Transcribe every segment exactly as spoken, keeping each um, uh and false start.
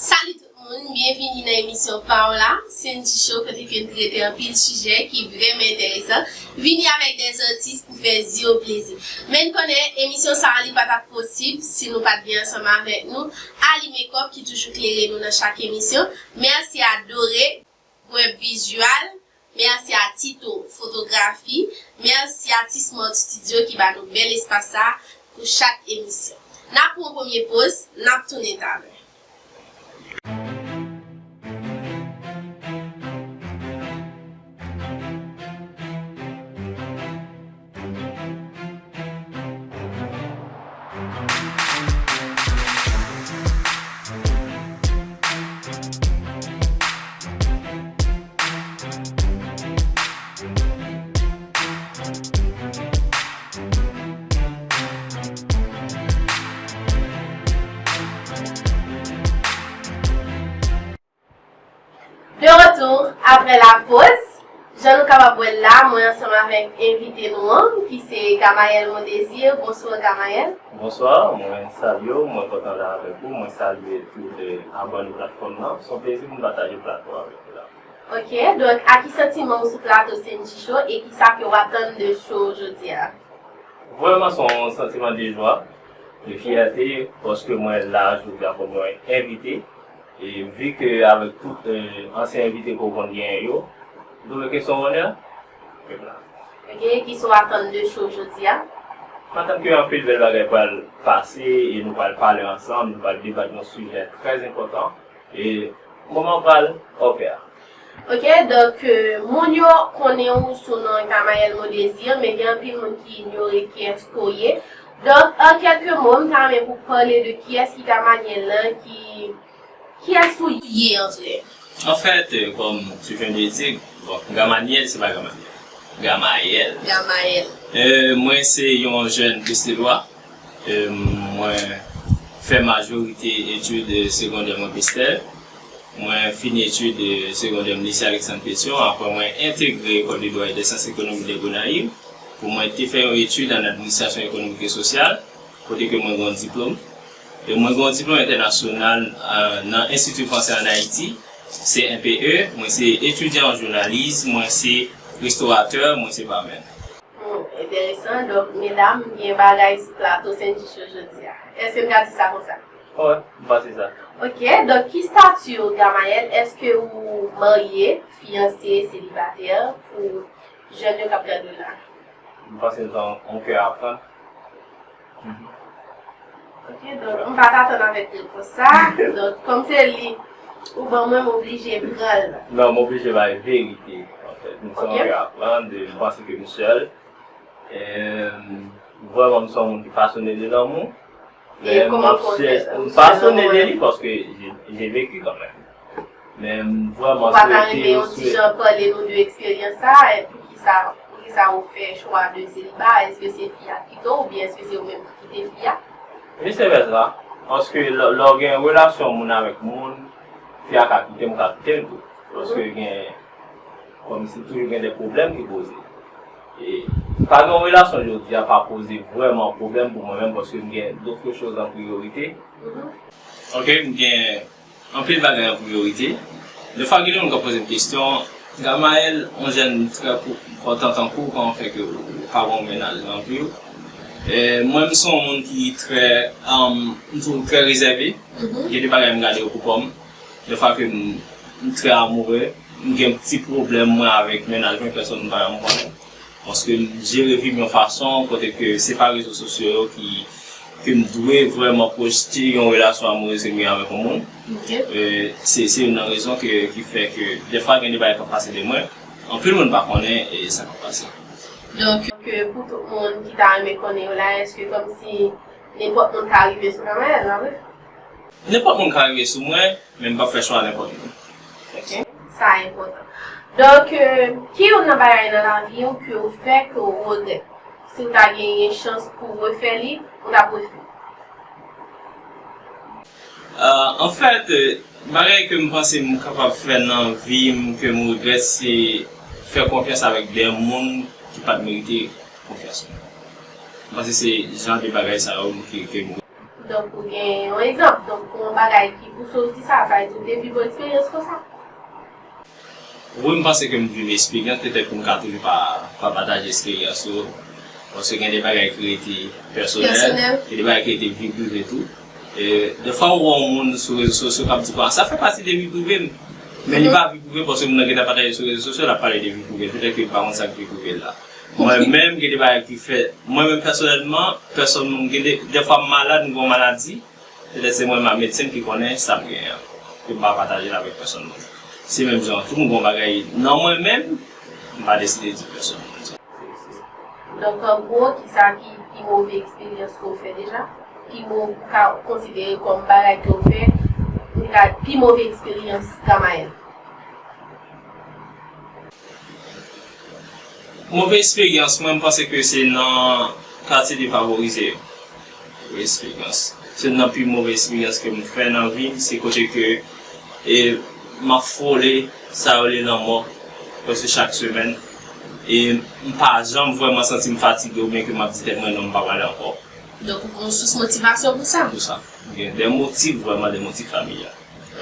Salut tout moun, byenvini nan emisyon pa w la, Sendy Show, kote ke n trete anpil sijè ki vrèman enteresan, vini avèk dè atis pou fè zye w plezi. Men n konnen emisyon sa a li pa t ap posib si nou pa t gen ansanm avèk nou Ali Makeup ki toujou klere nou nan chak emisyon. Mèsi a Doré, Web Visual, mèsi a Tito Fotografi, mèsi a T-Smart Studio ki ba nou bèl espas sa pou chak emisyon. N ap pran yon premye poz, n ap tounen talè. De retour après la pause. Jan nou kapab wè l la, mwen ansanm avèk envite nou an, ki se Gamaëlle Mondésir. Bonswa, Gamaëlle. Bonswa, mwen salye w, mwen kontan la avèk ou, mwen salye tout, eh, abòne platfòm nan. Se yon plezi pou m pataje plato avèk ou la. Ok, donk, a ki santiman w sou plato Sendy Show e kisa ke w atann de show jodi a? Vrèman, se yon santiman de jwa, de fyète, paske mwen la jodi a kòm yon envite. E vi ke avèk tout, eh, ansyen envite ke w konn genyen yo, m twouve ke se yon onè ke m la. Ok, kisa w atann de show jodi a? M atann ke anpil bèl bagay pral pase e nou pral pale ansanm, nou pral debat yon sijè trè enpòtan. E moman pral ouvè. Ok, donk, euh, moun yo konnen ou sou non Gamaëlle Mondésir, men gen anpil moun ki inyore kiyès ke w ye. Donk, an kèlke mo, m ta renmen pou w pale de kiyès ki Gamaëlle lan, ki, kiyès ou ye an vrè. Anfèt, euh, comme tu viens de dire, bon, Gamaniel, se pa Gamaniel. Gamaëlle. Gamaëlle. Euh, mwen se yon jèn Pestelwa. Euh, mwen fè majorite etid segondè mwen Pestèl. Mwen fini etid segondè m lise Alexandre Pétion. Apre, mwen entegre École de droit et des sciences économiques de Gonayiv pou mwen te fè yon etid an administration économique et sociale, kote ke mwen gen yon diplòm. E mwen gen yon diplòm entènasyonal, euh, nan Institut Français en Haïti, C F P E. Mwen se etidyan an jounalis, mwen se restoratè, mwen se barman. Hmm, enteresan. Donk, medam, gen bagay sou plato Sendy Show jodi a. Èske n ka di sa konsa? Wi, m panse sa. Ok, donk, ki stati w, Gamaëlle? Èske ou marye, fiyanse, selibatè, pou jèn yo k ap gade w la? M panse m se yon kè aprann. Mhm. Ok, donk, m pa t atann avèk repons sa. Donk, kòm se li ou ban mwen, m oblije pran l. Non, m oblije bay verite, anfèt. M se yon kè aprann, m panse ke m sèl. E, vrèman, m se yon moun ki pasyone de lanmou. E kòman w fè w sèl? M pasyone de li paske j'ai, j'ai vécu quand même. Men m vrèman swete, ou pa ta renmen yon ti jan pale nou de eksperyans sa, e poukisa, poukisa ou fè chwa de seliba? Èske se fi a ki kite w oubyen èske se ou menm ki kite fi a? Vise vèsa. Paske lè, lè w gen relasyon moun avèk moun, fi a ka kite m, ou ka kite l tou. Paske gen, kòmsi toujou gen de pwoblèm ki poze. E pa gen yon relasyon jodi a pa poze vrèman pwoblèm pou mwen menm, paske m gen d'autres choses en priorité. Mhm. Ok, m gen anpil bagay an priyorite. Defwa gen de moun k ap poze m kesyon, Gamaëlle, yon jèn trè pou-, enpòtan tankou w, kòman fè ke w pa gen yon mennaj nan vi w? E mwen, m se yon moun ki trè, um, m tou trè rezève. Mhm. Gen de bagay m gade yo pou kò m. Defwa ke m, m trè amoure, m gen ti pwoblèm mwen avèk mennaj mwen, pèsonn pa janm konnen. Paske m jere vi m yon fason kote ke se pa rezo sosyo yo ki, ke m dwe vrèman pwojte yon relasyon amourez ke m gen avèk yon moun. Ok. E, se, se youn nan rezon ke, ki fè ke defwa gen de bagay k ap pase de mwen. Anpil moun pa konnen, e, sa k ap pase. Donk, ke pou tout moun ki ta renmen konnen yo la, èske kòmsi nenpòt moun ka rive sou Gamaëlle, pa vre? Nenpòt moun ka rive sou mwen, men m p ap fè chwa nenpòt moun. Ok, sa enpòtan. Donk, euh, ki youn nan bagay nan lavi w ke w fè ke w regrèt? Si w ta genyen chans pou w refè li, ou t ap refè? Euh, anfèt, euh, bagay ke m panse m kapab fè nan vi m ke m regrèt, se fè konfyans avèk de moun ki pa t merite konfyans mwen. M panse se jan de bagay sa yo ke, ke m Donk, ou gen yon egzanp. Donk, pou yon bagay ki pouse w di sa, sa vle di w te viv yon eksperyans konsa. Wi, m panse ke m viv eksperyans, petèt ke m ka toujou pa, pa pataje eksperyans yo. Paske gen de bagay ki rete pèsonèl, gen de bagay ki rete vi prive tou. E, defwa, ou wè yon moun sou rezo sosyo k ap di, "Bon, sa fè pati de vi prive m." Men li pa vi prive, paske moun nan gentan pataje sou rezo sosyo, l ap pale de vi prive l. Petèt ke li pa konn sa k vi prive l la. Mwen menm, gen de bagay ki fè, mwen menm pèsonèlman, pèsòn, gen de, defwa m malad, m gen yon maladi, petèt se mwen menm ak medsen ki konnen sa m genyen an, ke m pa pataje l avèk pèsonn moun. Se menm jan, tout moun gen yon bagay nan mwen menm, m pa deside di pèsonn moun. Donk, an gwo, kisa ki pi move eksperyans ke w fè deja? Pi mo-, ou ka konsidere kòm bagay ke w fè, ou ka, pi move eksperyans Gamayèl? Move eksperyans mwen, m panse ke se nan katye defavorize yo. Move eksperyans. Se nan pi move eksperyans ke m fè nan vi m, se kote ke, e, m ap fole sa yo rele lanmò, prèske chak semèn. E m pa janm vrèman santi m fatige oubyen ke m ap di tèt mwen, "Non, m pa prale ankò." Donk, ou gen yon sous motivasyon pou sa? Pou sa. M gen de motif, vrèman de motif familyal.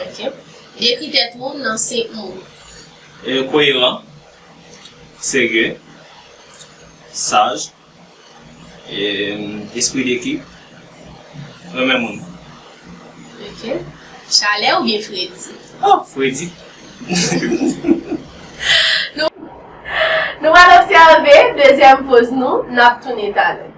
Ok. Dekri tèt ou nan senk mo. E, koyeran, serye, saj, e, espri dekip, renmen moun. Ok. Chalè oubyen fredi? Oh, fredi. Nou, nou pral obsève dezyèm poz nou, n ap tounen talè.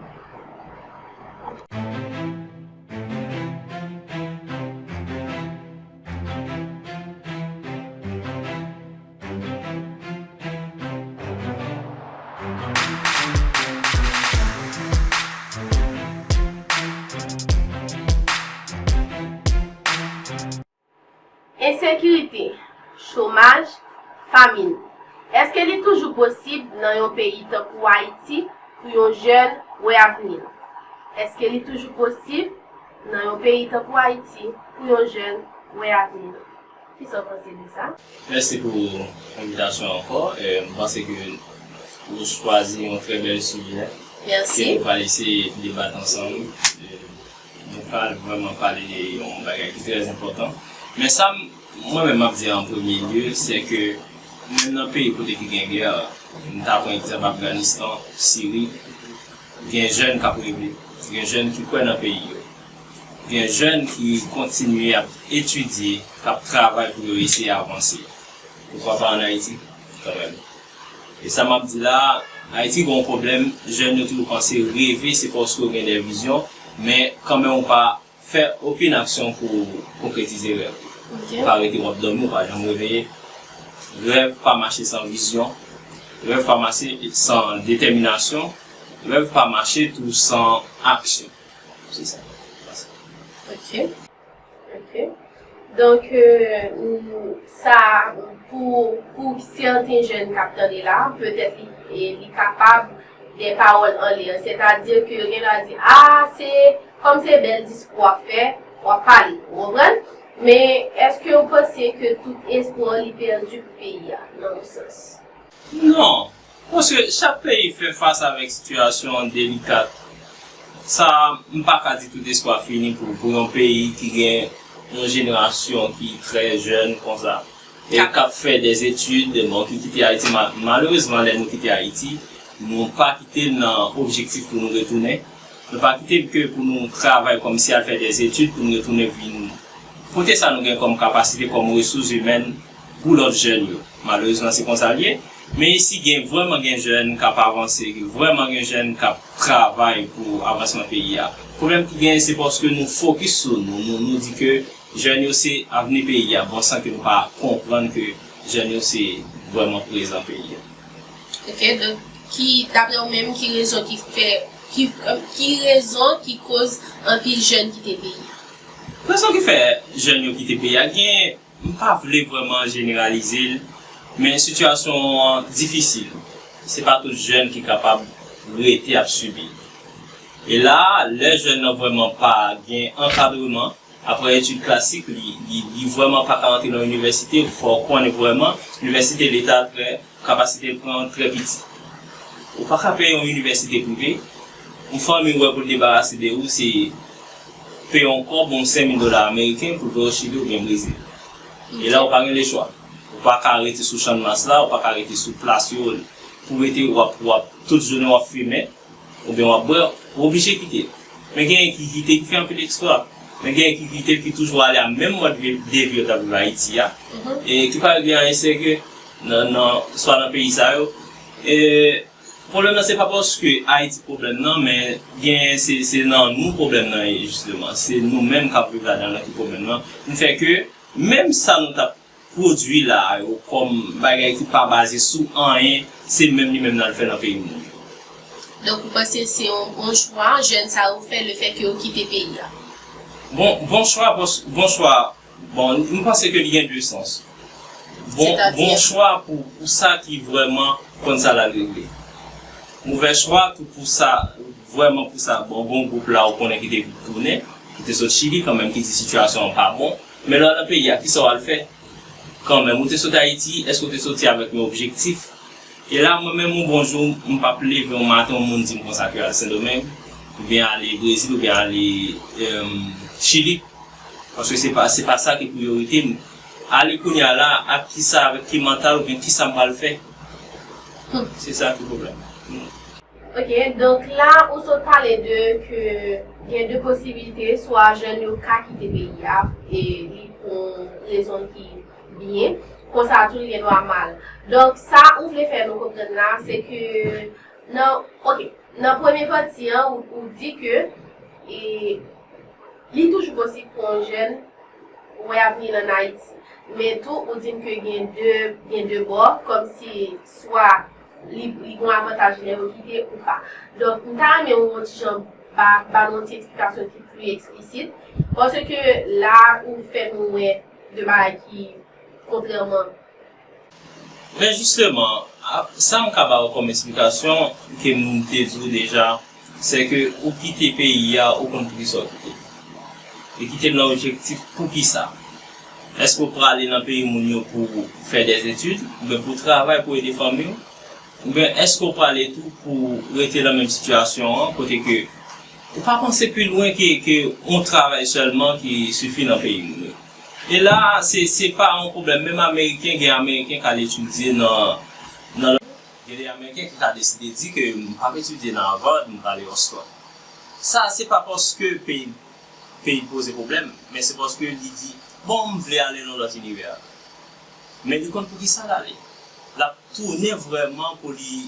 Ensekirite, chomaj, famin. Èske li toujou posib nan yon peyi tankou Ayiti pou yon jèn wè avni l? Èske li toujou posib nan yon peyi tankou Ayiti pou yon jèn wè avni l? Kisa w panse de sa? Mèsi pou envitasyon ankò. E, m panse ke ou chwazi yon trè bèl sijè. Mèsi. Ke nou pral eseye debat ansanm. E, nou pral vrèman pale de yon bagay ki trè enpòtan. Men sa m, mwen menm m ap di an premye lye, se ke menm nan peyi kote ki gen gè, m ta pran egzanp Afganistan, Siri, gen jèn k ap reve, gen jèn ki kwè nan peyi yo, gen jèn ki kontinye ap etidye, k ap travay pou yo eseye avanse. Poukwa pa ann Ayiti, kanmenm? E sa m ap di la, Ayiti gen yon pwoblèm, jèn yo toujou panse reve se paske w gen de vizyon, men kanmenm ou pa fè okenn aksyon pou konkretize rèv ou. Ok. Ou ka rete w ap dòmi, ou pa janm reveye. Rèv pa mache san vizyon, rèv pa mache san detèminasyon, rèv pa mache tou san aksyon. Se sa. Ok. Ok. Donk, euh, mm, sa, pou, pou sèten jèn k ap tande la, petèt li, e, li kapab de pawòl anlè. Sètadi ke yo gen dwa di, "A, se, kòm se bèl diskou w ap fè, w ap pale." Ou konprann? Men, èske w panse ke tout espwa li pèdi pou peyi a, nan yon sans? Non. Paske chak peyi fè fas avèk sitiyasyon delikat. Sa, m pa ka di tout espwa fini pou, pou yon peyi ki gen yon jenerasyon ki trè jèn konsa. E k ap fè dèzetid, bon, ki kite Ayiti. Ma-, malerezman, lè nou kite Ayiti, nou pa kite l nan objektif pou nou retounen. Nou pa kite l ke pou nou travay kòmsi al fè dèzetid pou nou retounen vin pote sa nou gen kòm kapasite, kòm resous imèn pou lòt jèn yo. Malerezman, se konsa l ye. Men isi, gen, vrèman gen jèn k ap avanse, vrèman gen jèn k ap travay pou avansman peyi a. Pwoblèm ki genyen, se paske nou fokis sou nou. Nou, nou di ke jèn yo se avni peyi a, bon, san ke nou pa konprann ke jèn yo se vrèman prezan peyi a. Ok, donk, ki, daprè w menm, ki rezon ki fè, ki, ki rezon ki koz anpil jèn kite peyi a? Rezon ki fè jèn yo kite peyi a, gen, m pa vle vrèman jeneralize l, men sitiyasyon an difisil. Se pa tout jèn ki kapab rete ap sibi. E la, lè jèn nan vrèman pa gen ankadreman, apre etid klasik, li, li, li vrèman pa ka antre nan inivèsite, fò w konnen vrèman, inivèsite leta trè, kapasite l pran trè piti. Ou pa ka peye yon inivèsite prive, yon fanmi wè pou l debarase de ou, se peye yon kòb, yon senk mil dola ameriken pou l voye w Chili oubyen Brezil. E la, ou pa gen lechwa. Ou pa ka rete sou Channmas la, ou pa ka rete sou plas yo, pou rete, w ap, w ap, tout jounen w ap fimen, oubyen w ap bwè, ou oblije kite. Men genyen ki kite, ki fè anpil eksplwa. Men genyen ki kite, ki toujou ale a menm mòd vi- de vi yo t ap viv Ayiti a. E ki pa regle anyen serye nan, nan, swa nan peyi sa yo. E pwoblèm nan, se pa paske Ayiti pwoblèm nan, men genyen, se, se nan nou pwoblèm nan ye, jisteman. Se nou menm k ap viv ladan l lan ki pwoblèm nan. Nou fè ke, menm sa nou t ap pwodui la a yo kòm bagay ki pa baze sou anyen, se menm li menm n al fè nan peyi moun yo. Donk, ou panse se yon bon chwa jèn sa yo fè, lefètke yo kite peyi a? Bon, bon chwa, bon, bon chwa, bon, m panse ke li gen de sans. Bon, bon chwa pou, pou sa ki vrèman konn sa l al regle. Movè chwa tou pou sa, vrèman pou sa, bon, bon gwoup la ou konnen ki te tounen, ki te sot Chili kanmenm, ki di sitiyasyon an pa bon. Men lè w nan peyi a, kisa w al fè? Kanmenm, ou te sot Ayiti, èske w te soti avèk yon objektif? E la, mwen menm, yon bon jou, m p ap leve yon maten, yon moun di m konsa ke al Sendomeng, oubyen ale Brezil, oubyen ale Chili. Paske se pa, se pa sa ki priyorite m. Ale kounye a la, ak kisa, avèk ki mantal, oubyen kisa m pral fè. Se sa ki pwoblèm. Ok, donk la ou sot pale de ke gen de posibilite, swa jèn yo ka kite peyi a e li pou rezon ki byen, konsa tou li gen dwa mal. Donk sa ou vle fè nou konprann la, se ke nan, ok, nan premye pati an ou, ou di ke e, li toujou posib pou yon jèn wè avni l ann Ayiti. Men tou, ou di m ke gen de, gen de bò, kòmsi swa li, li gen yon avantaj lè yo kite ou pa. Donk, m ta renmen ou yon ti jan ba, ba nou yon ti eksplikasyon ki pli eksplisit. Paske la, ou fè nou wè de bagay ki kontrèman Men jisteman, sa m ka ba w kòm eksplikasyon ke m te di w deja, se ke ou kite peyi a, ou konn poukisa w kite. E kite l nan objektif poukisa. Èske w prale nan peyi moun yo pou fè dèzetid, oubyen pou travay, pou ede fanmi w? Oubyen èske w prale tou pou rete nan menm sitiyasyon an, kote ke ou pa panse pi lwen ke, ke yon travay sèlman ki sifi nan peyi moun yo? E la, se, se pa yon pwoblèm. Menm Ameriken, gen Ameriken k al etidye nan, nan. Gen de Ameriken ki ka deside di ke m p ap etidye nan Harvard, m prale Oxford. Sa, se pa paske peyi, peyi poze pwoblèm, men se paske li di, bon, m vle ale nan lòt inivè. Men li konn poukisa l ale. L ap tounen vrèman pou li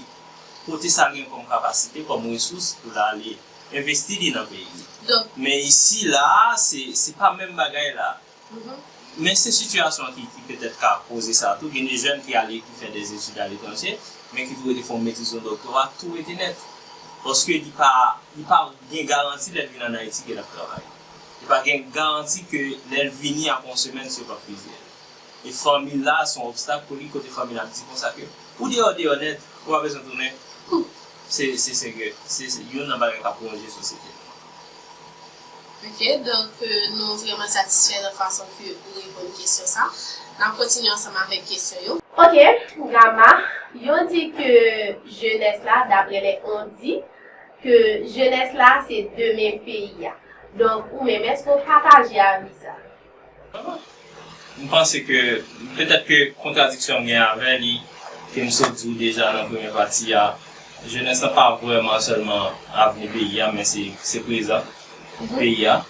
pote sa l gen kòm kapasite, kòm resous, pou l ale envesti li nan peyi li. Men isi la, se, se pa menm bagay la. Men se sitiyasyon ki, ki petèt ka koze sa tou. Gen de jèn ki ale, ki fè de etid aletranje, men ki tou rete fè yon metriz, yon doktora, tou rete nèt. Paske li pa, li pa gen garanti lè l vin ann Ayiti ke l ap travay. Li pa gen garanti ke lè l vini apre yon semèn, si yo p ap fizye l. E fanmi l la, se yon obstak pou li, kote fanmi l ap di konsa ke ou deyò, deyò nèt, ou pa bezwen tounen. Se, se, se, se, se youn nan bagay k ap wonje sosyete nou an. Ok, donk, euh, nou vrèman satisfè nan fason ke ou reponn kesyon sa. N ap kontinye ansanm avèk kesyon yo. Ok, Gama, yo di ke jenès la, daprè lè on di, ke jenès la se demen peyi a. Donk, ou menm, èske w pataje avi sa? M panse ke, petèt ke kontradiksyon m gen avè li, ke m sot di w deja nan premye pati a, jenès lan pa vrèman sèlman avni peyi a, men se, se prezan peyi a.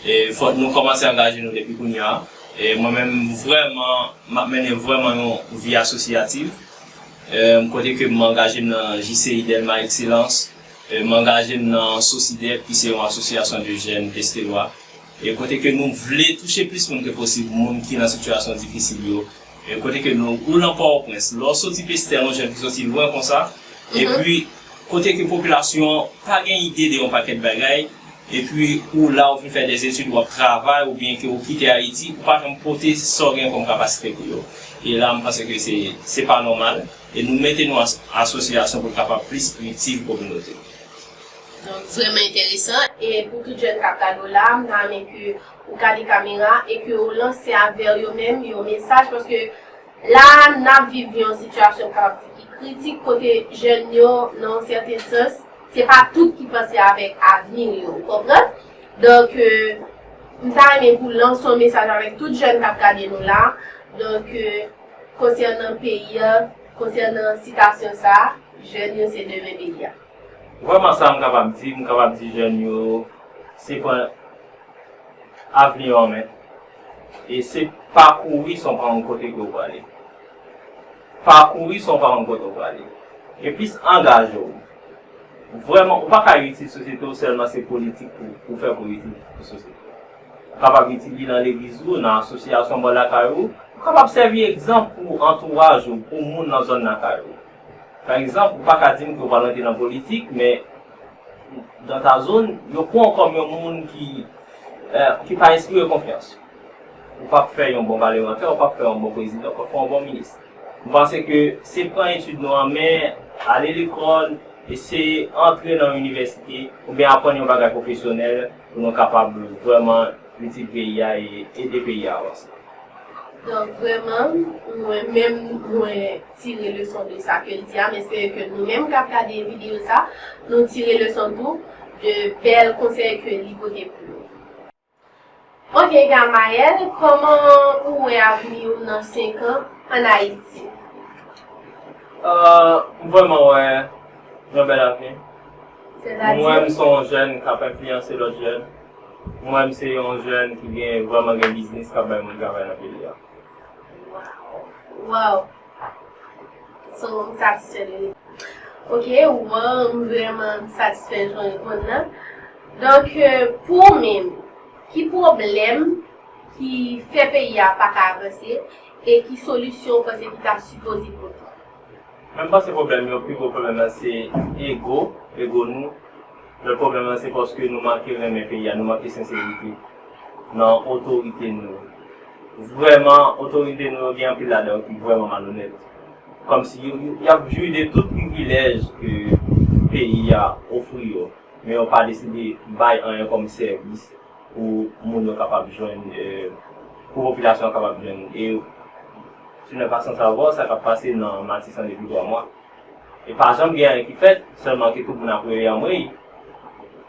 E fòk nou kòmanse angaje nou depi kounye a. E mwen menm, vrèman, m ap mennen vrèman yon vi asosyativ. E, kote ke m angaje m nan J C I Dèlma Excellence. E, m angaje m nan Sosidep, ki se yon asosyasyon de jèn Estèlwa. E kote ke nou vle touche plis moun ke posib, moun ki nan sitiyasyon difisil yo. E kote ke nou, ou nan Pòtoprens, lè w soti Pestèl, yon jèn ki soti lwen konsa, epi kote ke popilasyon an pa gen ide de yon pakèt bagay, epi ou la ou vin fè de etid, w ap travay, oubyen ke ou kite Ayiti, ou pa janm pote sa w gen kòm kapasite pou yo. E la, m panse ke se, se pa nòmal. E nou mete nou an asosyasyon pou n kapab plis itil kominote nou. Donk, vrèman enteresan. E pou tout jèn k ap gade w la, m ta renmen ke ou gade kamera e ke ou lanse avè yo menm yon mesaj, paske la, n ap viv yon sitiyasyon m kapab di ki kritik, kote jèn yo, nan yon sèten sans, se pa tout ki panse avèk avni yo, ou konprann? Donk, euh, M ta renmen pou lanse yon mesaj avèk tout jèn k ap gade nou la. Donk, euh, konsènan peyi a, konsènan sitasyon sa a, jèn yo se demen peyi a. Vrèman, sa m kapab di, m kapab di jèn yo, se pran avni yo an men. E se pa kouri san pa yon kote ke w prale. Pa kouri san pa yon kote w prale. E plis angaje w. Vrèman, ou pa ka itil sosyete w sèlman se politik pou, pou fè pou itil pou sosyete w. Ou kapab itil li nan legliz ou, nan asosyasyon bò lakay ou. Ou kapab sèvi egzanp pou antouraj ou, pou moun nan zòn lakay ou. Pa egzanp, ou pa ka di m ke w pral rantre nan politik, men dans ta zone, yo pran w kòm yon moun ki, eh, ki pa enspire konfyans. Ou p ap fè yon bon palemantè, ou p ap fè yon bon prezidan, ou p ap fè yon bon minis. M panse ke se pran etid nou an men, ale lekòl, eseye antre nan yon inivèsite, oubyen aprann yon bagay pwofesyonèl pou nou kapab vrèman itil peyi a e ede peyi a avanse. Donk, vrèman, mwen menm, mwen tire leson de sa ke l di a. M espere ke nou menm k ap gade videyo sa, nou tire leson tou de bèl konsèy ke li pote pou nou. Ok, Gamayèl, kòman ou wè avni w nan senk an ann Ayiti? Euh, m vrèman wè yon bèl avni. M wè m se yon jèn k ap enfliyanse lòt jèn. M wè m se yon jèn ki gen vrèman gen biznis k ap bay moun travay nan peyi a. Wow. So, m satisfè de li. Ok, wow, m vrèman satisfè jan w reponn nan. Donk, euh, pou ou menm, ki pwoblèm ki fè peyi a pa ka avanse e ki solisyon ou panse ki ta sipoze pote? Men m panse pwoblèm yo, pi gwo pwoblèm nan se ego, ego nou. Lòt pwoblèm nan se paske nou manke renmen peyi a, nou manke senserite nan otorite nou yo. Vrèman, otorite nou yo gen anpil ladan yo ki vrèman malonèt. Kòmsi yo, yo, y ap jwi de tout privilèj ke peyi a ofri yo, men yo pa deside bay anyen kòm sèvis pou moun yo kapab jwenn, euh, pou popilasyon an kapab jwenn. E si nou pa san savwa, sa k ap pase nan Matisan depi twa mwa. E pa janm gen anyen ki fèt, sèlman ke tout moun ap rele anmwey.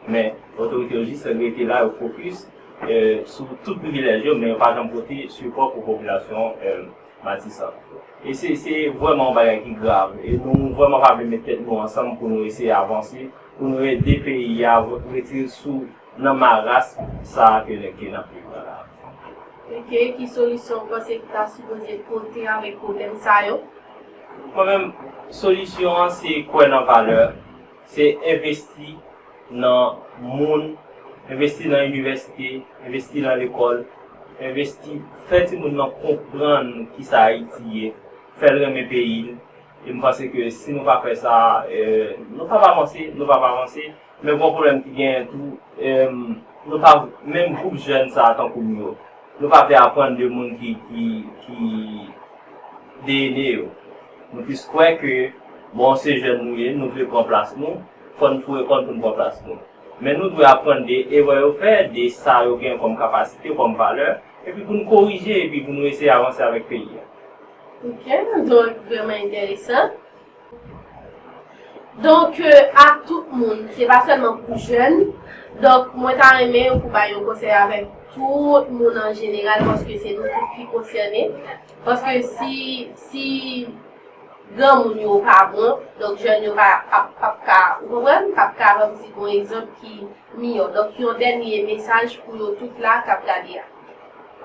Men, otorite yo jis rete la, yo fokis, euh, sou tout privilèj yo, men yo pa janm pote sipò pou popilasyon, euh, Matisan. E se, se vrèman yon bagay ki grav. E nou vrèman pa vle met tèt nou ansanm pou nou eseye avanse, pou nou ede peyi a retire sou nan marasm sa a ke, ke n ap viv la la. Ok, ki solisyon ou panse ki ta sipoze pote avèk pwoblèm sa yo? Mwen menm, solisyon an se kwè nan valè, se envesti nan moun, envesti nan inivèsite, envesti nan lekòl, envesti, fè timoun nan konprann kisa Ayiti ye, fè l renmen peyi l. E m panse ke si nou pa fè sa, eh, nou p ap avanse, nou p ap avanse. Men gwo pwoblèm ki genyen tou, eh, nou pa, menm gwoup jèn sa a tankou m yo, nou pa vle aprann de moun ki, ki, ki deyene yo. Nou plis kwè ke, bon, se jèn nou ye, nou vle pran plas nou, fò n foure kò n pou n pran plas nou. Men nou dwe aprann de erè yo fè, de sa yo gen kòm kapasite, kòm valè, epi pou n korije, epi pou nou eseye avanse avèk peyi a. Ok, donk vrèman enteresan. Donk, euh, a tout moun, se pa sèlman pou jèn. Donk, mwen ta renmen pou bay yon konsèy avèk tout moun an jeneral, paske se nou tout ki konsène. Paske si, si granmoun yo pa bon, donk jèn yo pa, pa, p ap ka, ou konprann? P ap ka rann ti bon egzanp ki miyò. Donk, yon dènye mesaj pou yo tout la k ap gade a.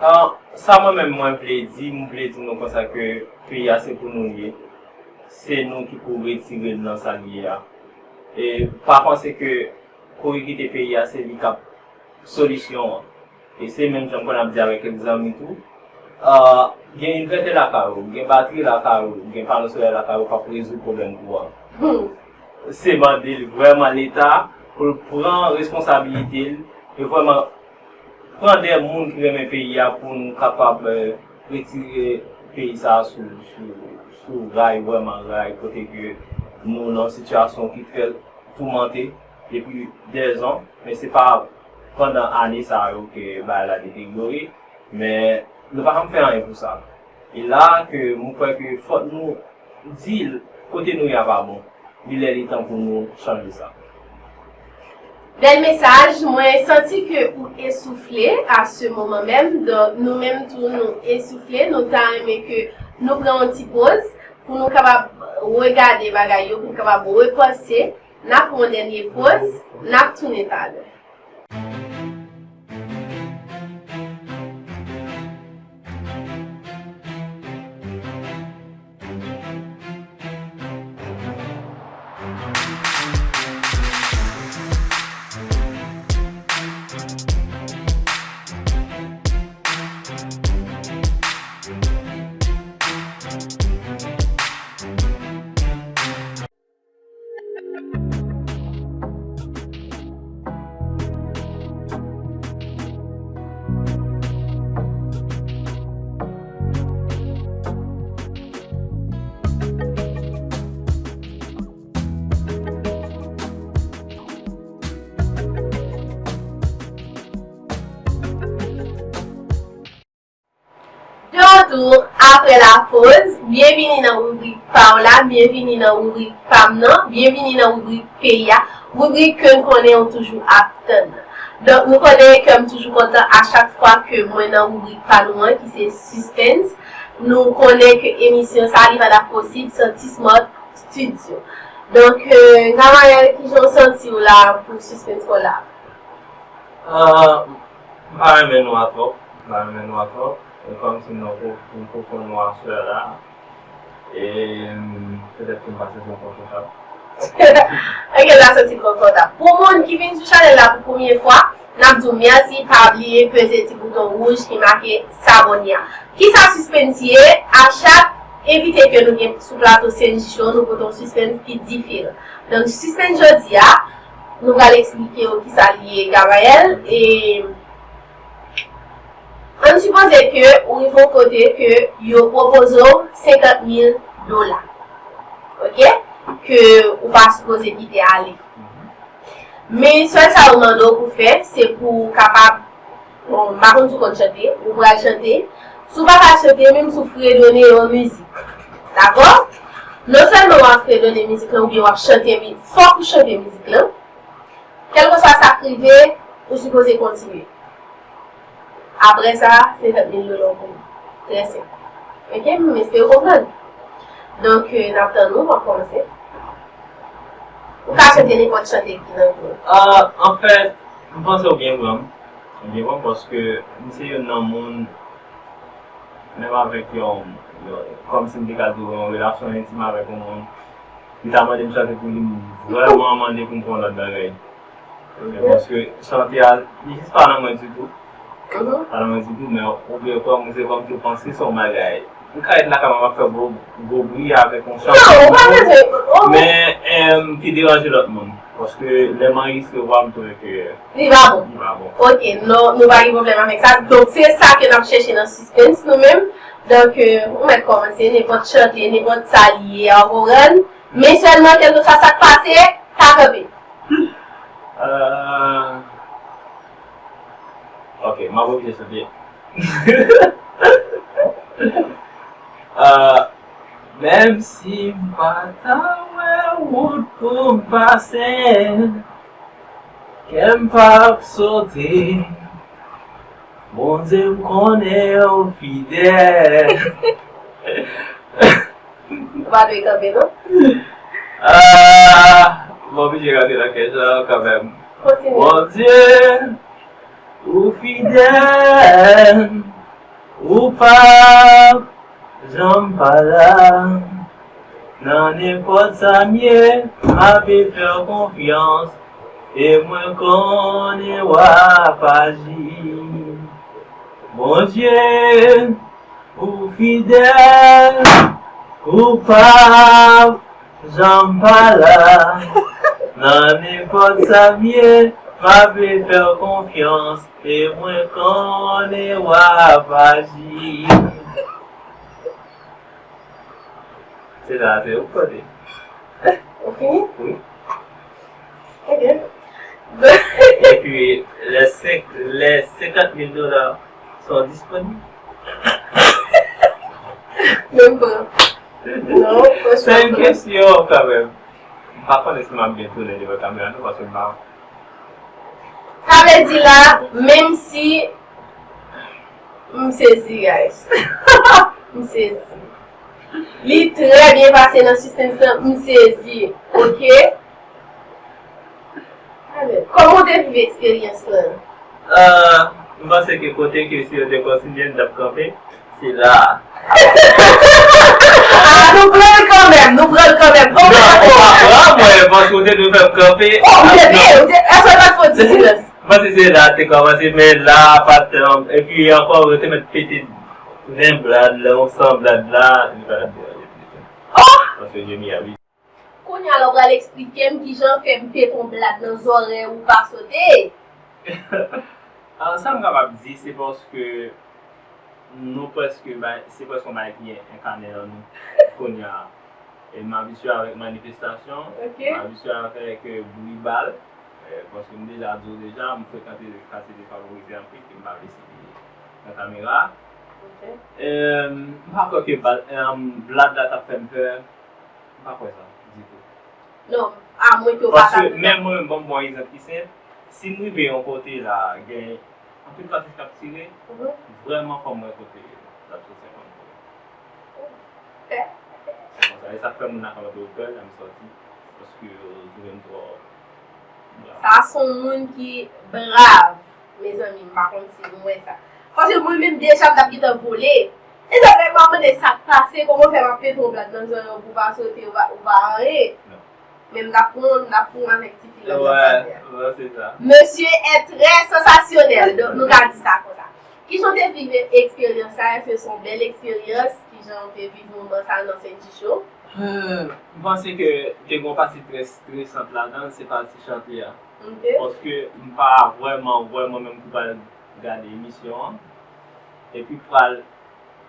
Ah, sa mwen menm mwen vle di, m vle di nou konsa ke peyi a se pou nou l ye. Se nou ki pou retire l nan sa l ye a. E pa panse ke kouri kite peyi a se li k ap solisyon an. E se menm jan m konn ap di avèk kèk zanmi tou. Ah, gen envètè lakay ou, gen batri lakay ou, gen pano solèy lakay ou k ap rezoud pwoblèm kouran. Se mande l vrèman Leta pou l pran responsabilite l e vrèman pran de moun ki renmen peyi a pou nou kapab, eh, retire peyi sa a sou, sou, sou ray, vrèman ray, kote ke nou nan yon sitiyasyon ki trè toumante depi dèzan, men se pa pandan ane sa yo ke bagay la deteryore, men nou pa janm fè anyen pou sa. E la ke m kwè ke fòk nou di l kote nou ye a pa bon, li lè li tan pou nou chanje sa. Bèl mesaj, mwen santi ke ou esoufle à ce moment même. Donk, nou menm tou, nou esoufle. Nou ta renmen ke nou pran yon ti poz pou nou kapab regade bagay yo, pou nou kapab repanse. N ap pran yon dènye poz, n ap tounen talè. De retour après la pause, byenvini nan ribrik pa w la, byenvini nan ribrik pa m nan, byenvini nan ribrik peyi a, ribrik ke n konnen ou toujou ap tann. Donk, nou konnen ke m toujou kontan a chak fwa ke mwen nan ribrik pa nou an, ki se Suspense. Nou konnen ke emisyon sa a, li pa t ap posib san T-Smart Studio. Donk, euh, Gamayèl, kijan w santi w la pou Suspense pou la? Ah, m pa renmen nwa twòp, m pa renmen nwa twòp. E kòmsi m nan pwo- m pwofon nwasè la. E petèt ke m pa santi m konfòtab. Ok, m pa santi m konfòtab. Pou moun ki vin sou chanèl la pou premye fwa, n ap di w mèsi, pa bliye peze ti bouton wouj ki make s'abonner a. Kisa Suspense ye? A chak envite ke nou gen sou plato C N J Show, nou pote yon Suspense ki diferan. Donk, Suspense jodi a, nou pral eksplike w kisa li ye, Gamayèl, e ann sipoze ke ou rive yon kote ke yo pwopoze w senkant mil dola. Ok? Ke ou pa sipoze kite ale. Men sèl sa yo mande w pou fè, se pou w kapab, bon, m pa konn si w konn chante, ou pral chante. Si w pa ka chante, menm si w fredone yon mizik. Dakò? Non sèlman w ap fredone mizik lan, oubyen w ap chante, men fòk ou chante mizik lan. Kèlkeswa sa k rive, ou sipoze kontinye. Apre sa, senkant mil dola w pou mwen. Trè senp. Ok, m espere w konprann. Donk, euh, n ap tann ou, w ap kòmanse. Ou ka chante nenpòt chante ki nan kò w. Ah, anfèt, m panse w byen pran m. Ou byen pran m paske m se youn nan moun, menm avèk yon, yon, kòmsi m te ka di w, yon relasyon entim avèk yon moun, li ta mande m chante pou li, m vrèman mande pou m fè yon lòt bagay. Paske chante a, li jis pa nan mwen ditou. Pa nan mwen ditou, men ou byen kwè mwen, se kòmsi w panse se yon bagay. M ka ret lakay mwen, m ap fè gwo, gwo bri avèk yon chante. Non, ou pa bezwen. Men, em, ki deranje lòt moun. Paske lè m anrejistre vwa m, m twouve ke li pa bon. Li pa bon. Ok, non, nou pa gen pwoblèm avèk sa. Donk, se sa ke n ap chèche nan Suspense, nou menm. Donk, euh, ou mèt kòmanse, nenpòt chante, nenpòt sa li ye a, ou konprann? Men sèlman, kèlkeswa sa k pase, pa kanpe. Euh, ok, m ap oblije chante. Euh, menm si m pa ta wè wout pou m pase, kè m p ap sote. Bondye, m konnen ou fidèl. Ou pa dwe kanpe, non? Ah, m oblije rantre nan kè jan kanmenm. Kontinye. Bondye, ou fidèl, ou p ap janm pa la. Nan nenpòt sa m ye, m ape fè w konfyans, e mwen konnen w ap aji. Bondye, ou fidèl, ou p ap janm pa la. Nan nenpòt sa m ye, m ape fè w konfyans, e mwen konnen w ap aji. Se la, se ou k pote. Ou fini? Wi. Ok. Epi, lè senk, lè senkant mil dola son disponib. Menm pa. Non, franchman. Se yon kesyon kanmenm. M pa konnen si m ap byen tounen devan kamera non, paske m pa. Sa vle di la, menm si m sezi, guys. M sezi. Li trè byen pase nan suspens lan, m sezi. Ok? Alè, kòman w te viv eksperyans lan? Ah, m panse ke kote ke si yo te kontinye, m t ap kanpe, se la a. Ah, nou pran l kanmenm, nou pran l kanmenm. Non, ou pa pran mwen, paske ou te dwe fè m kanpe. Oh, ou te, ou te, èske w pa t fè yon ti silans? M panse se la te kòmanse, men la a pa t, um, epi ankò, yo te mèt pete ven blad la, yon san blad la, li pa t ap deranje m ditou. Oh! Paske je m'y habitue. Kounye a la w pral eksplike m kijan fè m pete yon blad nan zòrèy ou pa sote. Ah, sa m kapab di, se paske nou prèske bay, se prèske yon bagay ki enkane nan nou kounye a. E m abitye avèk manifestasyon, ok, m abitye avèk, eh, bri bal, eh, paske m deja di w deja, m frekante katye defavorize anpil, ke m pa vle site nan kamera. Ok. Eh, m pa kwè ke bal, eh, blad la t ap fè m pè, m pa kwè sa ditou. Non, amwen ke w pa ta. Paske menm mwen menm, ban m ba w yon egzanp ki senp. Si m rive yon kote la, gen anpil katouch k ap tire, mhm, vrèman fò m wè kote l ap soti ankò. Ok. Se konsa. E sa k fè moun nan kapab yo pè lè m sòti. Paske yo twouve m twò brav. Sa se yon moun ki brav. Mezanmi, m pa konn si nou wè sa. Paske mwen menm deja m t ap gentan vole. Mezanmi, m ap mande sa k pase, kòman w fè m ap pete yon blad nan zòrèy ou pou w pa sote, ou pa, ou pa anyen. Non. Men m t ap pran, m t ap pran avèk ti fi la m t ap pase a. Wè, wè, se sa. Mesye est très sensationnel. Donk, nou ka di sa konsa. Kijan w te viv eksperyans sa? Èske se yon bèl eksperyans? Kijan w te viv moman sa nan Sent Jich yo? Hmm, m panse ke te gen yon pati trè estresant ladan l, se pati chante a. Ok. Paske m pa vrèman, vrèman menm ki pral gade emisyon an, epi pral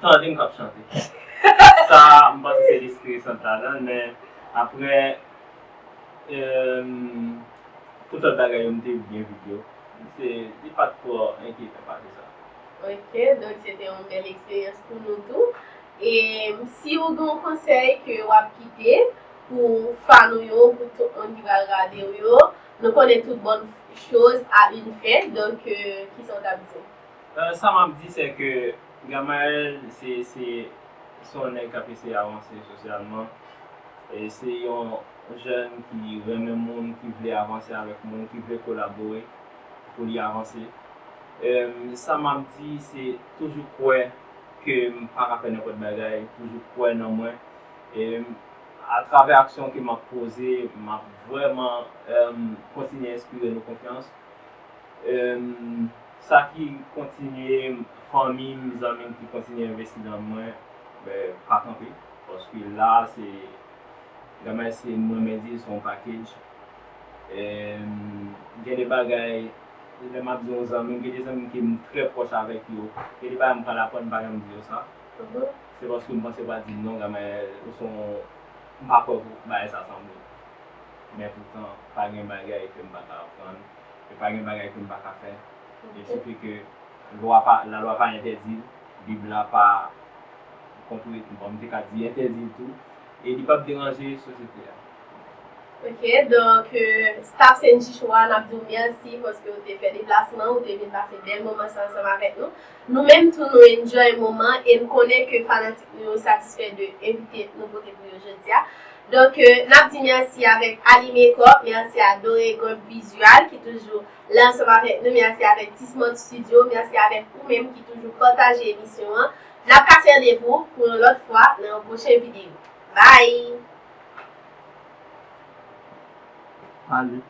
tande m k ap chante. Sa, m panse se estresant ladan l, men apre, em, tout lòt bagay yo, m te byen viv yo. Se, li pa t twò enkyetan pase sa. Ok, donk se te yon bèl eksperyans pou nou tou. E si w gen yon konsèy ke w ap kite pou fan ou yo, pou tout moun ki pral gade w yo, nou konnen toute bonne chose a une fin, donk, euh, kisa w t ap di? Euh, sa m ap di, se ke Gamayèl, se, se, se yon nèg k ap eseye avanse sosyalman. E se yon jèn ki renmen moun, ki vle avanse avèk moun, ki vle kolabore pou li avanse. Em, sa m ap di, se toujou kwè ke m pa ka fè nenpòt bagay, toujou kwè nan mwen. E atravè aksyon ke m ap poze, m ap vrèman, em, kontinye enspire nou konfyans. Em, sa ki kontinye, fanmi m, zanmi m ki kontinye envesti nan mwen, ben, pa kanpe. Paske la, se, Gamayèl se mwen menm di, se yon package. Em, gen de bagay, lè m ap di yon zanmi m, gen de zanmi m ke m trè pwòch avèk yo. Gen de bagay m pral aprann, m pa janm di yo sa. Mhm. Se paske m panse yo pral di m non, Gamayèl, ou se yon, m pa kwè pou bagay sa sanble. Men poutan, pa gen bagay ke m pa ka aprann, e pa gen bagay ke m pa ka fè. Ok. E sifi ke lwa pa, lalwa pa entèdi l, Bib la pa kontre, bon, m te ka di entèdi l tou, e li p ap deranje sosyete a. Ok, donk, euh, staff Sent Jich yo a, n ap di w mèsi paske w te fè deplasman, w te vin pase bèl moman sa ansanm avèk nou. Nou menm tou, nou enjoy moman e n konnen ke fanatik nou yo satisfè de envite nou pote pou yo jodi a. Donk, euh, n ap di mèsi avèk Ali Makeup, mèsi a Doregon Visual ki toujou la ansanm avèk nou, mèsi avèk T-Smart Studio, mèsi avèk ou menm ki toujou pataje emisyon an. N ap kase randevou pou yon lòt fwa nan yon pwochen videyo. Bye! Ale.